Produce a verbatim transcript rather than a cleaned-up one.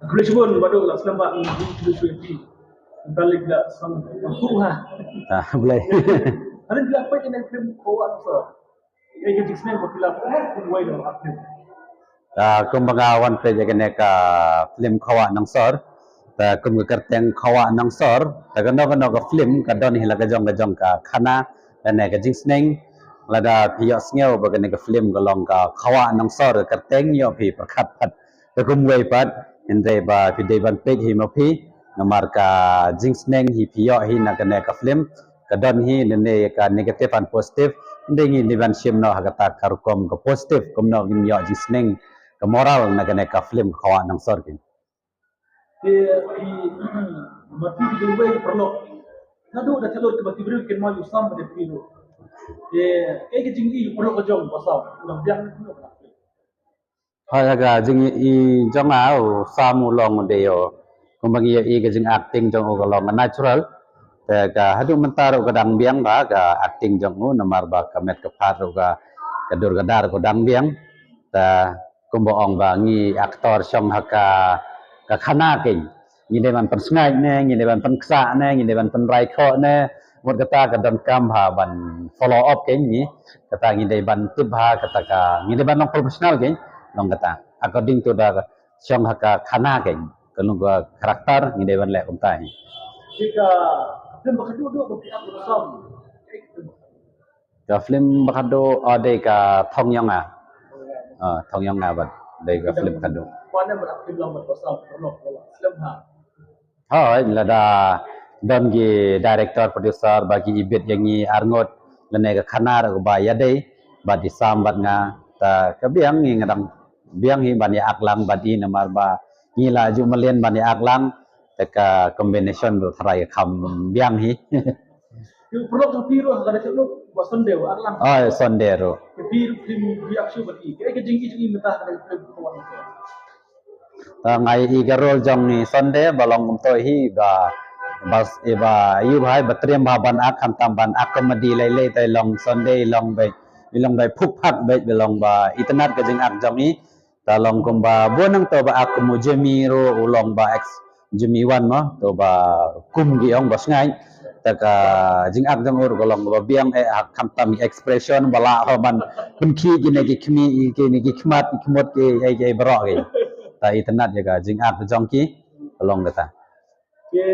Khublei shibun, bad la slem bad ngi khublei shibun. Balik la slem bad ha. Ah, boleh. Hari bila apa je nang film Khawa Nangsor. Eh, ka jingsneng ba phi la pynwai da film. Ah, kumba nga wan peit ïa kane ka film Khawa Nangsor. Ta kum ka kyrteng Khawa Nangsor. Ta kano kano ka film ka don hi la ka jong ka jong ka khana lane ka jingsneng. Lada phi ïohsngew ba kane ka film ka long ka Khawa Nangsor ka kyrteng, ïoh phi pyrkhat pat. Te kumwei pat, hynrei ba phi dei ban peit hi ma phi, namar ka jingsneng hi phi ïoh hi na kane ka film, ka don hi lane ka negative and positive, hynrei ngi dei ban shim noh ha kata ka rukom ka positive, kumno ngin ïoh jingsneng ka moral na kane ka film Khawa Nangsor kin. Te phi, ma phi ki dei wei paralok. Naduh da chalor ka ba ki briew kin ma yu sam ba dei phi ruh. Te, eh, ka jing i paralok ka jong ba sam, nang biang ni kumno ka. Hooid, ha ka jing i jong nga u Sam u long u dei u, kumba ngi ïohi ka jing acting jong u ka long natural. Te ka haduh mynta ruh ka dang biang bha ka acting jong u, namar ba ka met ka phad ruh ka, ka dur ka dar ruh ka dang biang. Te kumba ong ba ngi actor shong ha ka, ka khana keiñ. Ngi dei ban pynsngaid ne, ngi dei ban pynksa ne, ngi dei ban pynrai khoh ne. Mut kata ka donkam ha ban follow up keiñ ngi. Kata ngi dei ban tip ha kata ka, ngi dei ban long professional keiñ. Long kata. According to the shong ha ka khana keiñ. Ka long ka karakter ngi dei ban leh kumta hi. Ka film ba khadduh duh ba phi act da u Sam. Ka film ba khadduh, oh, dei ka Thong Yong Nga. Ah, Thong Yong Nga bad. Dei ka film ba khadduh. Kwan ne ba film long bad u Sam, film long, film ha. Hooid, lada don ki director, producer ba ki ibit ïa ngi arngut lane ka khana ruh ba ïadei bad i Sam bad nga, ta ka biang ngi nga dang biang hi ban ïa act lang bad i, namar ba ngi la ju mlien ban ïa act lang, ta ka combination ruh tharai ka kham biang hi. Ki paralok jong phi ruh ha ka dei ka ruh ba Sunday wa act lang. Oh, Sunday ruh. Ki phi ruh phi, phi act shuh bad i. Ka, ka jing i jong i mynta ha ka dei ka ruh. Ah, nga ïohi ka role jong i Sunday ba long kumto hi ba, ba, eh, ba ïoh bha, ba triem bha ban act, khamtam ban act comedy lei lei, te long Sunday long ba, i long ba phuh phak ba, ba long ba itynnad ka jing act jong i. Ta long kumba bun nangto ba act kum u Jimmy ruh u long ba ex Jimmy Wan mo, to ba kum ki ong ba sngaid. Ta ka jing act jong u ruh ka long ba biang eh, ha khamtam expression ba lah ho ban pynkhih kine ki khmih, kine ki khmat, ki khmut, ki ei, ki ei baroh ki. Ta itynnad ïa ka jing act jong ki ka long kata. Ki,